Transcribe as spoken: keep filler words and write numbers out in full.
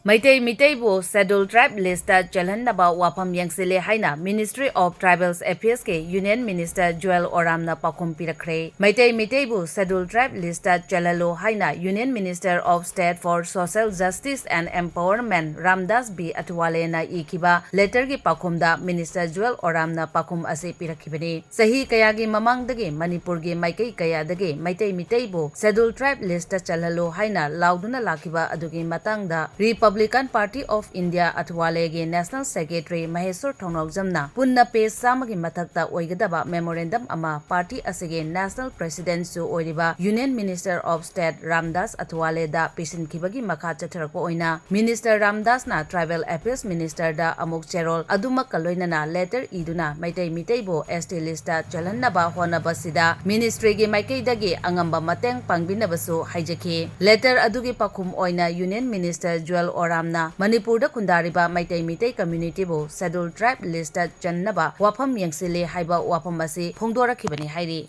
Meitei ꯃꯤꯇꯩꯕꯨ Scheduled Tribe listꯇ ꯆꯜꯍꯟꯅꯕ ꯋꯥꯐꯝ ꯌꯦꯡꯁꯤꯜꯂꯦ ꯍꯥꯏꯅ Ministry of Tribal Affairsꯀꯤ Union Minister Jual Oramꯅ ꯄꯥꯎꯈꯨꯝ ꯄꯤꯔꯛꯈ꯭ꯔꯦ꯫ ꯃꯩꯇꯩ ꯃꯤꯇꯩꯕꯨ Scheduled Tribe listꯇ ꯆꯜꯍꯜꯂꯨ ꯍꯥꯏꯅ Union Minister of State for Social Justice and Empowerment Ramdas B ꯑꯊꯋꯥꯂꯦꯅ ꯏꯈꯤꯕ letterꯒꯤ ꯄꯥꯎꯈꯨꯝꯗ Minister Jual Oramꯅ ꯄꯥꯎꯈꯨꯝ ꯑꯁꯤ ꯄꯤꯔꯛꯈꯤꯕꯅꯤ꯫ ꯆꯍꯤ ꯀꯌꯥꯒꯤ ꯃꯃꯥꯡꯗꯒꯤ ꯃꯅꯤꯄꯨꯔꯒꯤ ꯃꯥꯏꯀꯩ ꯀꯌꯥꯗꯒꯤ ꯃꯩꯇꯩ ꯃꯤꯇꯩꯕꯨ Scheduled Tribe listꯇ ꯆꯜꯍꯜꯂꯨ ꯍꯥꯏꯅ ꯂꯥꯎꯗꯨꯅ ꯂꯥꯛꯈꯤꯕ ꯑꯗꯨꯒꯤ ꯃꯇꯥꯡꯗ Republican Party of India ꯑꯊꯋꯥꯂꯦꯒꯤ National Secretary ꯃꯍꯦꯁ꯭ꯋꯔ ꯊꯧꯅꯥꯎꯖꯝꯅ ꯄꯨꯟꯅ page ꯆꯥꯝꯃꯒꯤ ꯃꯊꯛꯇ ꯑꯣꯏꯒꯗꯕ memorandum ꯑꯃ party ꯑꯁꯤꯒꯤ National Presidentꯁꯨ ꯑꯣꯏꯔꯤꯕ Union Minister of State Ramdas ꯑꯊꯋꯥꯂꯦꯗ ꯄꯤꯁꯤꯟꯈꯤꯕꯒꯤ ꯃꯈꯥ ꯆꯠꯊꯔꯛꯄ ꯑꯣꯏꯅ Minister ꯔꯥꯝꯗꯥꯁꯅ Tribal Affairs Ministerꯗ ꯑꯃꯨꯛ ꯆꯦꯔꯣꯜ ꯑꯗꯨꯃꯛꯀ ꯂꯣꯏꯅꯅ letter ꯏꯗꯨꯅ ꯃꯩꯇꯩ ꯃꯤꯇꯩꯕꯨ S T listꯇ ꯆꯜꯍꯟꯅꯕ ꯍꯣꯠꯅꯕꯁꯤꯗ ministryꯒꯤ ꯃꯥꯏꯀꯩꯗꯒꯤ ꯑꯉꯝꯕ ꯃꯇꯦꯡ ꯄꯥꯡꯕꯤꯅꯕꯁꯨ ꯍꯥꯏꯖꯈꯤ꯫ Letter ꯑꯗꯨꯒꯤ ꯄꯥꯎꯈꯨꯝ ꯑꯣꯏꯅ Union Minister Jual Oramꯅ ꯃꯅꯤꯄꯨꯔꯗ ꯈꯨꯟꯗꯥꯔꯤꯕ ꯃꯩꯇꯩ ꯃꯤꯇꯩ communityꯕꯨ Scheduled Tribe listꯇ ꯆꯟꯅꯕ ꯋꯥꯐꯝ ꯌꯦꯡꯁꯤꯜꯂꯤ ꯍꯥꯏꯕ ꯋꯥꯐꯝ ꯑꯁꯤ ꯐꯣꯡꯗꯣꯔꯛꯈꯤꯕꯅꯤ ꯍꯥꯏꯔꯤ꯫